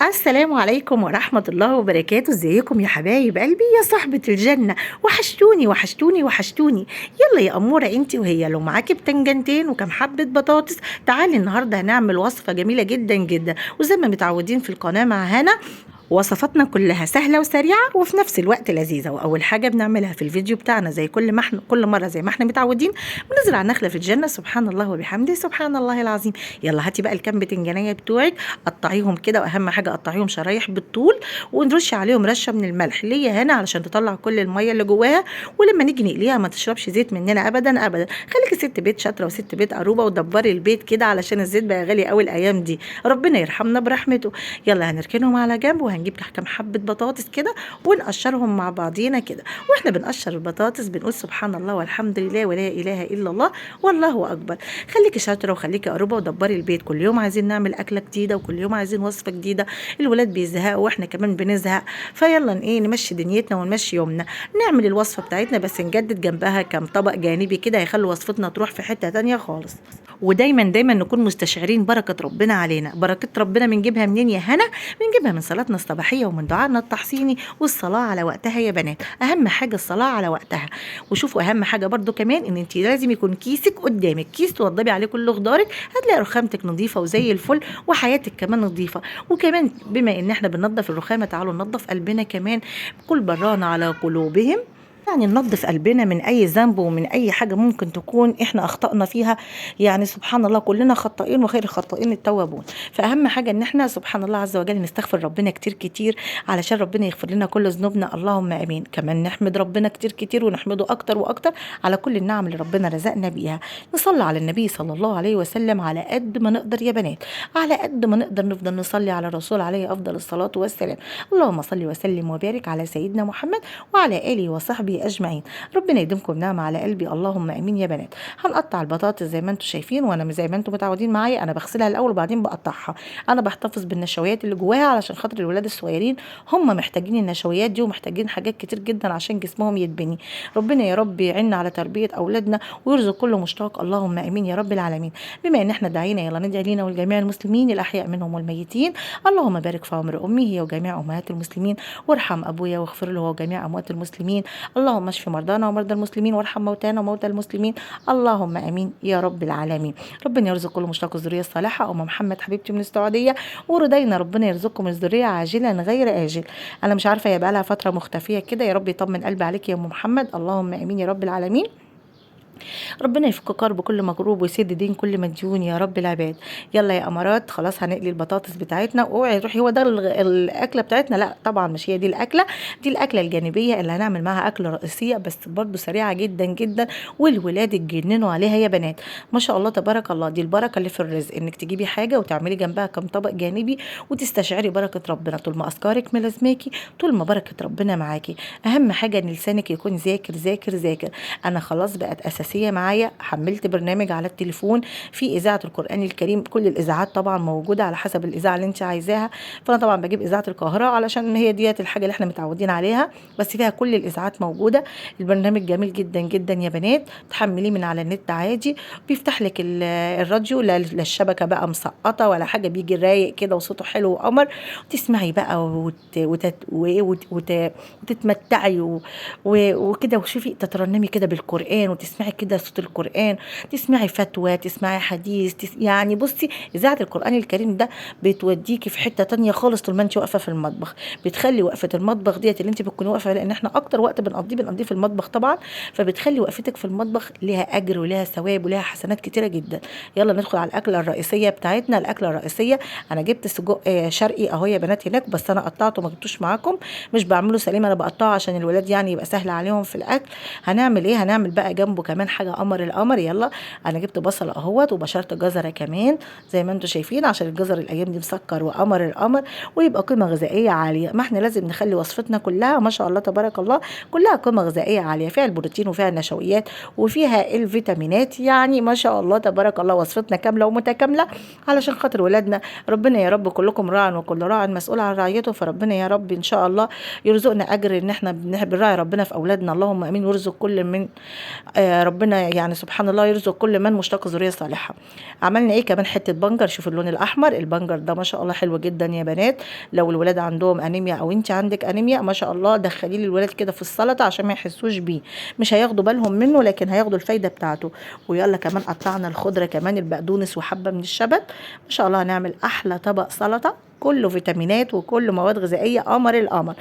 السلام عليكم ورحمة الله وبركاته. ازيكم يا حبايب قلبي يا صاحبة الجنة؟ وحشتوني وحشتوني وحشتوني. يلا يا أمورة انتي وهي، لو معاكي بتنجانتين وكم حبة بطاطس تعالي النهاردة هنعمل وصفة جميلة جدا جدا، وزي ما متعودين في القناة مع هنا وصفاتنا كلها سهلة وسريعة وفي نفس الوقت لذيذة. وأول حاجة بنعملها في الفيديو بتاعنا زي كل ما احنا كل مرة زي ما احنا متعودين بنزرع نخلة في الجنة، سبحان الله وبحمده سبحان الله العظيم. يلا هاتي بقى الكام بتنجانية بتوعك، قطعيهم كده، وأهم حاجة قطعيهم شرايح بالطول، ونرش عليهم رشة من الملح ليه هنا علشان تطلع كل المية اللي جواها، ولما نيجي نقليها ما تشربش زيت مننا أبدا أبدا. خليكي ست بيت شاطرة وست بيت قروبة ودبري البيت كده علشان الزيت بقى غالي قوي الأيام دي، ربنا يرحمنا برحمته. يلا هنركنهم على جنب وهنجيب كام حبة بطاطس كده ونقشرهم مع بعضينا كده. واحنا بنقشر البطاطس بنقول سبحان الله والحمد لله ولا اله الا الله والله اكبر. خليكي شاطرة وخليكي قروبه ودبري البيت، كل يوم عايزين نعمل اكله جديدة وكل يوم عايزين وصفه جديدة، الولاد بيزهقوا واحنا كمان بنزهق، فيلا ايه نمشي دنيتنا ونمشي يومنا، نعمل الوصفة بتاعتنا بس نجدد جنبها كام طبق جانبي كده هيخلوا وصفتنا تروح في حتة تانية خالص. ودايما دايما نكون مستشعرين بركة ربنا علينا. بركة ربنا بنجيبها منين يا هنا؟ بنجيبها من صلاتنا الصباحية ومن دعائنا التحصيني والصلاة على وقتها يا بنات، اهم حاجة الصلاة على وقتها. وشوفوا اهم حاجة برضو كمان ان انت لازم يكون كيسك قدامك، كيس توضبي عليه كل خضارك، هتلاقي رخامتك نظيفة وزي الفل وحياتك كمان نظيفة. وكمان بما ان احنا بننظف الرخامه تعالوا ننظف قلبنا كمان، كل برانا على قلوبهم، يعني ننظف قلبنا من اي ذنب ومن اي حاجة ممكن تكون احنا اخطأنا فيها. يعني سبحان الله كلنا خطائين وخير الخطائين التوابون، فاهم حاجة ان احنا سبحان الله عز وجل نستغفر ربنا كتير كتير علشان ربنا يغفر لنا كل ذنوبنا، اللهم امين. كمان نحمد ربنا كتير كتير ونحمده اكتر واكتر على كل النعم اللي ربنا رزقنا بيها. نصلي على النبي صلى الله عليه وسلم على قد ما نقدر يا بنات، على قد ما نقدر نفضل نصلي على الرسول عليه افضل الصلاة والسلام. اللهم صل وسلم وبارك على سيدنا محمد وعلى اله وصحبه اجمعين. ربنا يديمكم نعمه على قلبي، اللهم امين يا بنات. هنقطع البطاطس زي ما انتم شايفين، وانا زي ما انتم متعودين معايا انا بغسلها الاول وبعدين بقطعها. انا بحتفظ بالنشويات اللي جواها علشان خاطر الولاد الصغيرين، هم محتاجين النشويات دي ومحتاجين حاجات كتير جدا عشان جسمهم يتبني. ربنا يا رب يعيننا على تربيه اولادنا ويرزق كل مشتاق، اللهم امين يا رب العالمين. بما ان احنا دعينا يلا ندعي لينا ولجميع المسلمين الاحياء منهم والميتين. اللهم بارك في عمر امي هي وجميع امهات المسلمين، وارحم ابويا واغفر له وجميع اموات المسلمين. اللهم اشف مرضانا ومرضى المسلمين وارحم موتانا وموتى المسلمين، اللهم امين يا رب العالمين. ربنا يرزق كل مشتاق الذرية الصالحة. ام محمد حبيبتي من السعودية وردينا ربنا يرزقكم الذرية عاجلا غير اجل. انا مش عارفه هي بقى لها فترة مختفيه كده، يا رب يطمن قلبي عليك يا ام محمد، اللهم امين يا رب العالمين. ربنا يفك كرب كل مكروب ويسد دين كل مديون يا رب العباد. يلا يا امارات خلاص هنقلي البطاطس بتاعتنا. اوعي تروحي هو ده الاكلة بتاعتنا، لا طبعا مش هي دي الاكلة، دي الاكلة الجانبية اللي هنعمل معاها اكله رئيسية بس برضو سريعة جدا جدا والولاد اتجننوا عليها يا بنات، ما شاء الله تبارك الله. دي البركة اللي في الرزق، انك تجيبي حاجة وتعملي جنبها كم طبق جانبي وتستشعري بركة ربنا. طول ما اذكارك ملازماكي طول ما بركة ربنا معاكي. اهم حاجة ان لسانك يكون ذاكر ذاكر ذاكر. انا خلاص بقت اساسية معايا، حملت برنامج على التليفون في اذاعة القران الكريم، كل الاذاعات طبعا موجودة على حسب الاذاعة اللي انت عايزاها. فانا طبعا بجيب اذاعة القاهرة علشان هي ديت الحاجة اللي احنا متعودين عليها، بس فيها كل الاذاعات موجودة. البرنامج جميل جدا جدا يا بنات، تحمليه من على النت عادي، بيفتح لك الراديو، لا الشبكة بقى مسقطه ولا حاجة، بيجي رايق كده وصوته حلو وقمر، وتسمعي بقى وتتمتعي وكده، وشوفي تترنمي كده بالقران وتسمعي كده صوت القرآن، تسمعي فتوى، تسمعي حديث، يعني بصي إذاعة القرآن الكريم ده بتوديكي في حتة تانية خالص طول ما انت واقفة في المطبخ. بتخلي وقفة المطبخ ديت اللي انت بتكوني واقفة، لأن احنا أكتر وقت بنقضيه في المطبخ طبعا، فبتخلي وقفتك في المطبخ لها أجر ولها ثواب ولها حسنات كتيرة جدا. يلا ندخل على الأكلة الرئيسية بتاعتنا. الأكلة الرئيسية أنا جبت سجق شرقي أهو يا بنات هناك، بس أنا قطعته ما جبتوش معاكم، مش بعمله سليم، أنا بقطعه عشان الولاد يعني يبقى سهل عليهم في الأكل. هنعمل إيه؟ هنعمل بقى جنبه كمان حاجة قمر القمر. يلا انا جبت بصل اهوت وبشرت جزرة كمان زي ما انتم شايفين، عشان الجزر الايام دي مسكر وقمر القمر ويبقى قيمة غذائية عالية. ما احنا لازم نخلي وصفتنا كلها ما شاء الله تبارك الله كلها قيمة غذائية عالية، فيها البروتين وفيها النشويات وفيها الفيتامينات، يعني ما شاء الله تبارك الله وصفتنا كاملة ومتكامله علشان خاطر ولادنا. ربنا يا رب كلكم راع وكل راع مسؤول عن رعيته، فربنا يا رب ان شاء الله يرزقنا اجر ان احنا بنراعي ربنا في اولادنا، اللهم امين، ويرزق كل من ربنا ربنا يعني سبحان الله يرزق كل من مشتاق ذرية صالحه. عملنا ايه كمان؟ حتة بنجر، شوف اللون الاحمر، البنجر ده ما شاء الله حلو جدا يا بنات. لو الولاد عندهم انيميا او انت عندك انيميا ما شاء الله دخليه للولاد كده في السلطة عشان ما يحسوش بيه، مش هياخدوا بالهم منه لكن هياخدوا الفايدة بتاعته. ويلا كمان قطعنا الخضرة كمان، البقدونس وحبه من الشبت، ما شاء الله هنعمل احلى طبق سلطة كله فيتامينات وكله مواد غذائية قمر القمر.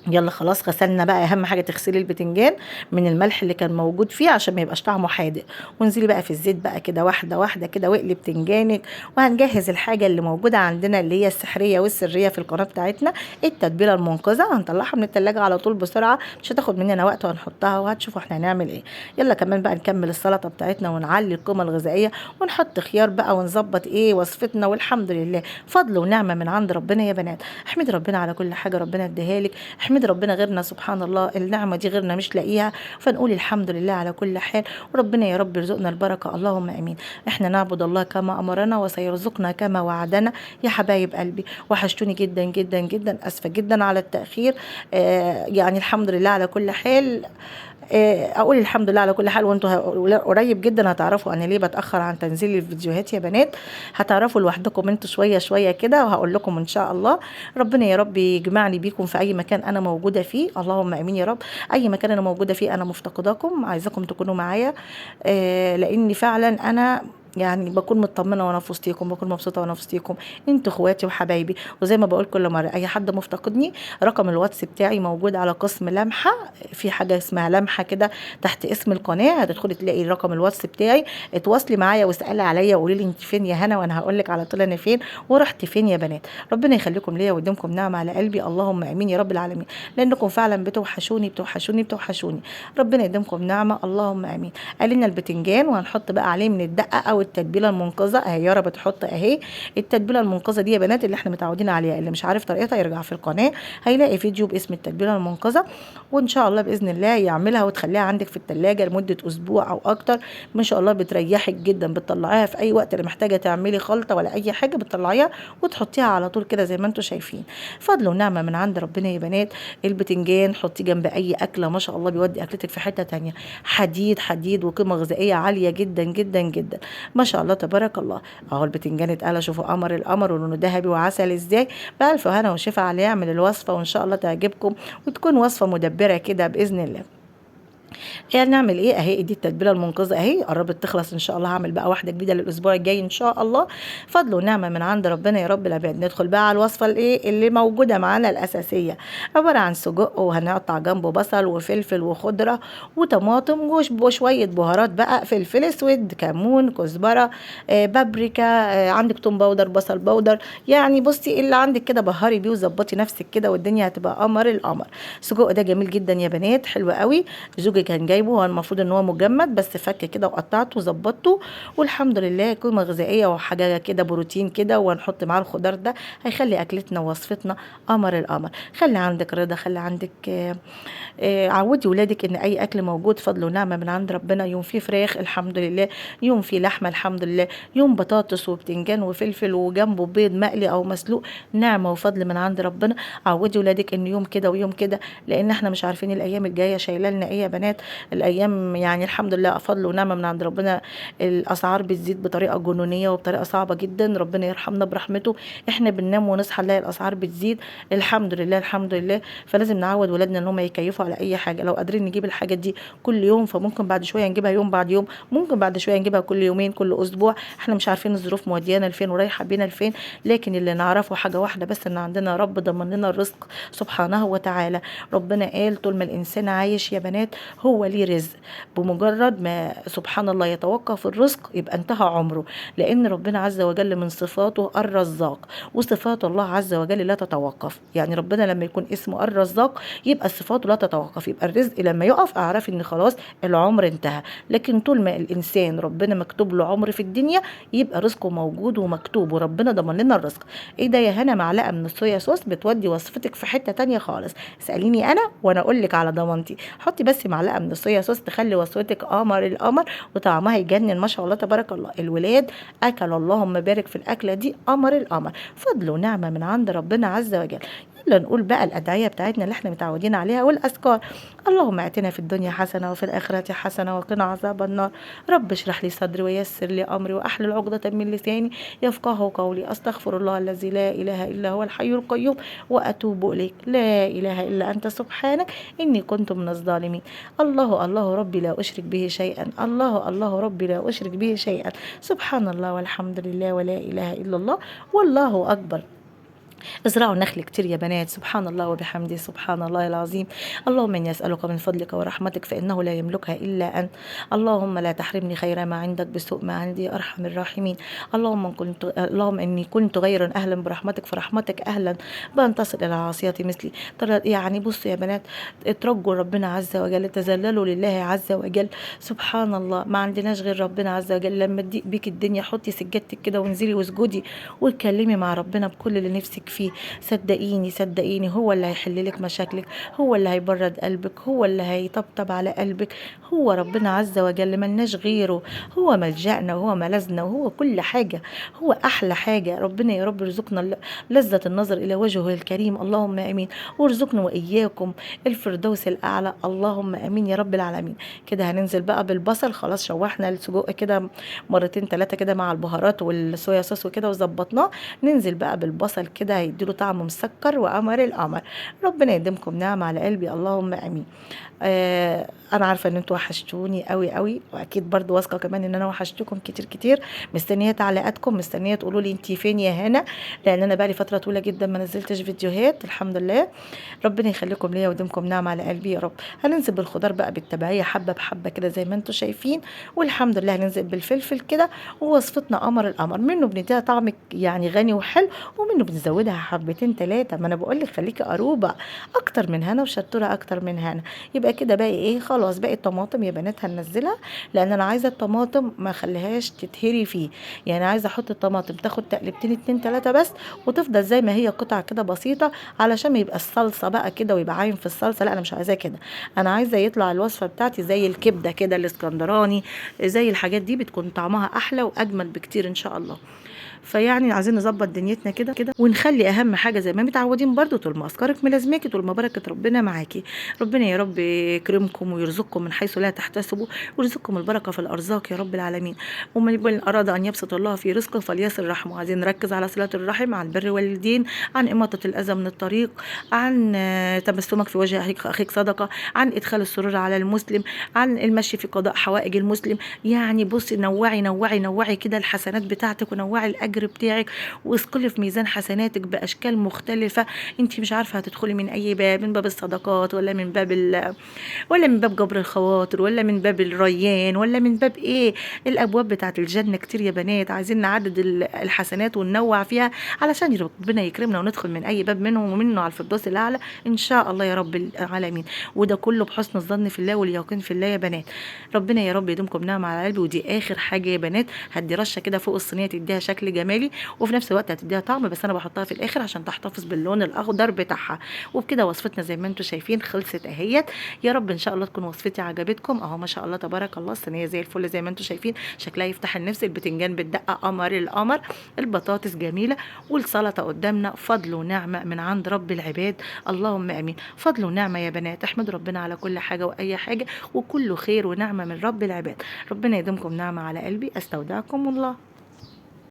يلا خلاص غسلنا بقى، اهم حاجة تغسلي البتنجان من الملح اللي كان موجود فيه عشان ما يبقاش طعمه حادق، وانزلي بقى في الزيت بقى كده واحدة واحدة كده واقلي بتنجانك. وهنجهز الحاجة اللي موجودة عندنا اللي هي السحريه والسرية في القناة بتاعتنا، التتبيله المنقذه، هنطلعها من التلاجة على طول بسرعة، مش هتاخد مننا وقت، وهنحطها وهتشوفوا احنا هنعمل ايه. يلا كمان بقى نكمل السلطة بتاعتنا ونعلي القيمة الغذائية ونحط خيار بقى ونظبط ايه وصفتنا، والحمد لله فضل ونعمه من عند ربنا يا بنات. احمدي ربنا على كل حاجة ربنا اداها لك، احمد ربنا غيرنا سبحان الله النعمة دي غيرنا مش لاقيها، فنقول الحمد لله على كل حال، وربنا يا رب يرزقنا البركة اللهم امين. احنا نعبد الله كما امرنا وسيرزقنا كما وعدنا يا حبايب قلبي. وحشتوني جدا جدا جدا، اسفه جدا على التاخير، يعني الحمد لله على كل حال. اقول الحمد لله على كل حال، وانتوا قريب جدا هتعرفوا انا ليه بتاخر عن تنزيل الفيديوهات يا بنات، هتعرفوا لوحدكم انتوا شوية شوية كده، وهقول لكم ان شاء الله. ربنا يا رب يجمعني بيكم في اي مكان انا موجودة فيه، اللهم امين يا رب. اي مكان انا موجودة فيه انا مفتقداكم، عايزاكم تكونوا معايا، لان فعلا انا يعني بكون مطمنه وانا في وسطيكم، بكون مبسوطة وانا في وسطيكم، انتوا اخواتي وحبايبي. وزي ما بقول كل مرة، اي حد مفتقدني رقم الواتس بتاعي موجود على قسم لمحه، في حاجة اسمها لمحه كده تحت اسم القناة، هتدخلي تلاقي رقم الواتس بتاعي، اتواصلي معايا واسالي عليا وقولي لي انت فين يا هنا، وانا هقول لك على طول انا فين ورحت فين يا بنات. ربنا يخليكم ليا ويديمكم نعمه على قلبي، اللهم امين يا رب العالمين، لانكم فعلا بتوحشوني بتوحشوني بتوحشوني. ربنا يديمكم نعمه اللهم امين. قالنا البتنجان وهنحط بقى عليه من الدقة او التتبيله المنقذه، اهي يارا بتحط اهي التتبيله المنقذه دي يا بنات اللي احنا متعودين عليها، اللي مش عارف طريقتها يرجع في القناة هيلاقي فيديو باسم التتبيله المنقذه، وان شاء الله باذن الله يعملها وتخليها عندك في الثلاجة لمدة اسبوع او اكتر، ما شاء الله بتريحك جدا، بتطلعيها في اي وقت اللي محتاجه تعملي خلطه ولا اي حاجة بتطلعيها وتحطيها على طول كده زي ما انتم شايفين. فضل ونعمه من عند ربنا يا بنات. البتنجان حطيه جنب اي اكله ما شاء الله بيودي اكلتك في حتة تانية، حديد حديد وقيمه غذائية عالية جدا جدا جدا ما شاء الله تبارك الله. اهو البتنجان اتقلى، شوفوا قمر القمر ولونه ذهبي وعسل ازاي. بألف هنا وشفا عليه، يعمل الوصفة وان شاء الله تعجبكم وتكون وصفه مدبره كده باذن الله. يعني نعمل ايه؟ اهي دي التتبيله المنقذه اهي قربت تخلص ان شاء الله، هعمل بقى واحدة جديدة للاسبوع الجاي ان شاء الله. فضل ونعمه من عند ربنا يا رب العباد. ندخل بقى على الوصفة الايه اللي موجودة معانا الاساسية، عبارة عن سجق، وهنقطع جنبه بصل وفلفل وخضره وطماطم وشوية بهارات بقى، فلفل اسود، كمون، كزبره، بابريكا، عندك توم powder، بصل powder، يعني بصي اللي عندك كده بهري بيه وظبطي نفسك كده والدنيا هتبقى قمر القمر. سجق ده جميل جدا يا بنات، حلو قوي، زوجي كان جايبه، هو المفروض ان هو مجمد بس فك كده وقطعته وظبطته، والحمد لله قيمة غذائية وحاجه كده بروتين كده، وهنحط معاه الخضار ده هيخلي اكلتنا ووصفتنا قمر القمر. خلي عندك رضا، خلي عندك عودي ولادك ان اي اكل موجود فضل ونعمه من عند ربنا. يوم فيه فراخ الحمد لله، يوم فيه لحمه الحمد لله، يوم بطاطس وبتنجان وفلفل وجنبه بيض مقلي او مسلوق، نعمه وفضل من عند ربنا. عودي ولادك ان يوم كده ويوم كده، لان احنا مش عارفين الايام الجاية شايله لنا ايه يا بنات. الايام يعني الحمد لله فضل ونعمه من عند ربنا، الاسعار بتزيد بطريقة جنونيه وبطريقة صعبة جدا، ربنا يرحمنا برحمته. احنا بننام ونصحى نلاقي الاسعار بتزيد، الحمد لله الحمد لله. فلازم نعود ولادنا ان هم يكيفوا على اي حاجة، لو قادرين نجيب الحاجة دي كل يوم فممكن بعد شوية نجيبها يوم بعد يوم، ممكن بعد شوية نجيبها كل يومين كل اسبوع، احنا مش عارفين الظروف موديانا لفين ورايحه بينا لفين، لكن اللي نعرفه حاجة واحدة بس، ان عندنا رب ضمن لنا الرزق سبحانه وتعالى. ربنا قال طول ما الانسان عايش يا بنات هو ليه رزق، بمجرد ما سبحان الله يتوقف الرزق يبقى انتهى عمره، لان ربنا عز وجل من صفاته الرزاق، وصفات الله عز وجل لا تتوقف. يعني ربنا لما يكون اسمه الرزاق يبقى صفاته لا تتوقف، يبقى الرزق لما يقف اعرف ان خلاص العمر انتهى. لكن طول ما الانسان ربنا مكتوب له عمر في الدنيا يبقى رزقه موجود ومكتوب، وربنا ضمن لنا الرزق. ايه ده يا هنا؟ معلقه من الصويا صوص بتودي وصفتك في حتة تانية خالص. اساليني انا وانا اقول لك على ضمانتي. حطي بس معلقه من الصويا صوص تخلي وصفتك قمر القمر وطعمها يجنن ما شاء الله تبارك الله. الولاد اكلوا اللهم بارك في الاكلة دي قمر القمر، فضل ونعمه من عند ربنا عز وجل. يلا نقول بقى الادعية بتاعتنا اللي احنا متعودين عليها والاذكار. اللهم اتنا في الدنيا حسنه وفي الاخرة حسنه وقنا عذاب النار. رب اشرح لي صدري ويسر لي امري واحلل عقده من لساني يفقه قولي. استغفر الله الذي لا اله الا هو الحي القيوم واتوب اليك. لا اله الا انت سبحانك اني كنت من الظالمين. الله الله ربي لا اشرك به شيئا. الله الله ربي لا اشرك به شيئا. سبحان الله والحمد لله ولا اله الا الله والله اكبر. ازرعوا نخل كتير يا بنات. سبحان الله وبحمده سبحان الله العظيم. اللهم اني اسالك من فضلك ورحمتك فانه لا يملكها الا انت. اللهم لا تحرمني خير ما عندك بسوء ما عندي يا ارحم الراحمين. اللهم اني كنت غير اهلا برحمتك فرحمتك اهلا بان تصل الى عاصيتي مثلي. يعني بصوا يا بنات، اترجوا ربنا عز وجل، تذللوا لله عز وجل. سبحان الله، ما عندناش غير ربنا عز وجل. لما تضيق بيك الدنيا حطي سجادتك كده وانزلي واسجدي واتكلمي مع ربنا بكل اللي نفسك فيه. صدقيني صدقيني هو اللي هيحل لك مشاكلك، هو اللي هيبرد قلبك، هو اللي هيطبطب على قلبك. هو ربنا عز وجل، ملناش غيره. هو ملجأنا وهو ملاذنا وهو كل حاجة، هو أحلى حاجة. ربنا يا رب يرزقنا لذة النظر إلى وجهه الكريم، اللهم آمين، وارزقنا وإياكم الفردوس الأعلى، اللهم آمين يا رب العالمين. كده هننزل بقى بالبصل. خلاص شوحنا السجق كده مرتين ثلاثة كده مع البهارات والصويا صوص وكده وظبطناه. ننزل بقى بالبصل كده هيديله طعم مسكر وقمر القمر. ربنا يديمكم نعمة على قلبي، اللهم امين. انا عارفه ان انتوا وحشتوني قوي قوي، واكيد برضو واثقة كمان ان انا وحشتكم كتير كتير. مستنيه تعليقاتكم، مستنيه تقولوا لي انتي فين يا هنا، لان انا بقالي فترة طويلة جدا ما نزلتش فيديوهات. الحمد لله، ربنا يخليكم ليا ويديمكم نعمه على قلبي يا رب. هننزل بالخضار بقى بالتبعيه حبه بحبه كده زي ما انتوا شايفين، والحمد لله هننزل بالفلفل كده. ووصفتنا قمر القمر، منه بنديها طعم يعني غني وحلو، ومنه بنزودها حبتين ثلاثة. ما انا بقول لك خليكي قروبه اكتر من هنا وشطوره اكتر من هنا. يبقى كده باقي ايه؟ خلاص باقي الطماطم يا بنات هننزلها، لان انا عايزه الطماطم ما اخليهاش تتهري فيه. يعني عايزه احط الطماطم تاخد تقلبتين اتنين تلاتة بس، وتفضل زي ما هي قطع كده بسيطة، علشان ما يبقى الصلصه بقى كده ويبقى عايم في الصلصه. لا انا مش عايزاه كده، انا عايزه يطلع الوصفة بتاعتي زي الكبده كده الاسكندراني، زي الحاجات دي بتكون طعمها احلى واجمل بكتير ان شاء الله. فيعني عايزين نظبط دنيتنا كده كده، ونخلي اهم حاجة زي ما متعودين برضو، طول ما افكارك ملازماكي، طول ما بركة ربنا معاكي. ربنا يا رب يكرمكم ويرزقكم من حيث لا تحتسبوا، ويرزقكم البركة في الارزاق يا رب العالمين. ومن اراد ان يبسط الله في رزقه فليصل رحمه. عايزين نركز على صله الرحم، عن بر والدين، عن اماطة الاذى من الطريق، عن تبسمك في وجه اخيك صدقه، عن ادخال السرور على المسلم، عن المشي في قضاء حوائج المسلم. يعني بصي، نوعي نوعي نوعي كده الحسنات بتاعتك، ونوعي الاجر بتاعك، واثقلي في ميزان حسناتك باشكال مختلفة. انت مش عارفه هتدخلي من اي باب، من باب الصدقات، ولا من باب ولا من باب جبر الخواطر، ولا من باب الريان، ولا من باب ايه. الابواب بتاعت الجنة كتير يا بنات، عايزين نعدد الحسنات وننوع فيها علشان ربنا يكرمنا وندخل من اي باب منهم ومنه على الفردوس الاعلى ان شاء الله يا رب العالمين. وده كله بحسن الظن في الله واليقين في الله يا بنات. ربنا يا رب يديمكم نعمه على قلبي. ودي اخر حاجة يا بنات، هدي رشه كده فوق الصينية تديها شكل جمالي، وفي نفس الوقت هتديها طعم، بس انا بحطها في الاخر عشان تحتفظ باللون الاخضر بتاعها. وبكده وصفتنا زي ما انتم شايفين خلصت اهيت. يا رب ان شاء الله تكون وصفتي عجبتكم. اهو ما شاء الله تبارك الله، الصينية زي الفل زي ما انتم شايفين، شكلها يفتح النفس. البتنجان بالدقه قمر القمر، البطاطس جميلة، والسلطة قدامنا فضل ونعمه من عند رب العباد، اللهم امين. فضل ونعمه يا بنات، احمدوا ربنا على كل حاجة واي حاجة، وكله خير ونعمه من رب العباد. ربنا يديمكم نعمه على قلبي. استودعكم الله.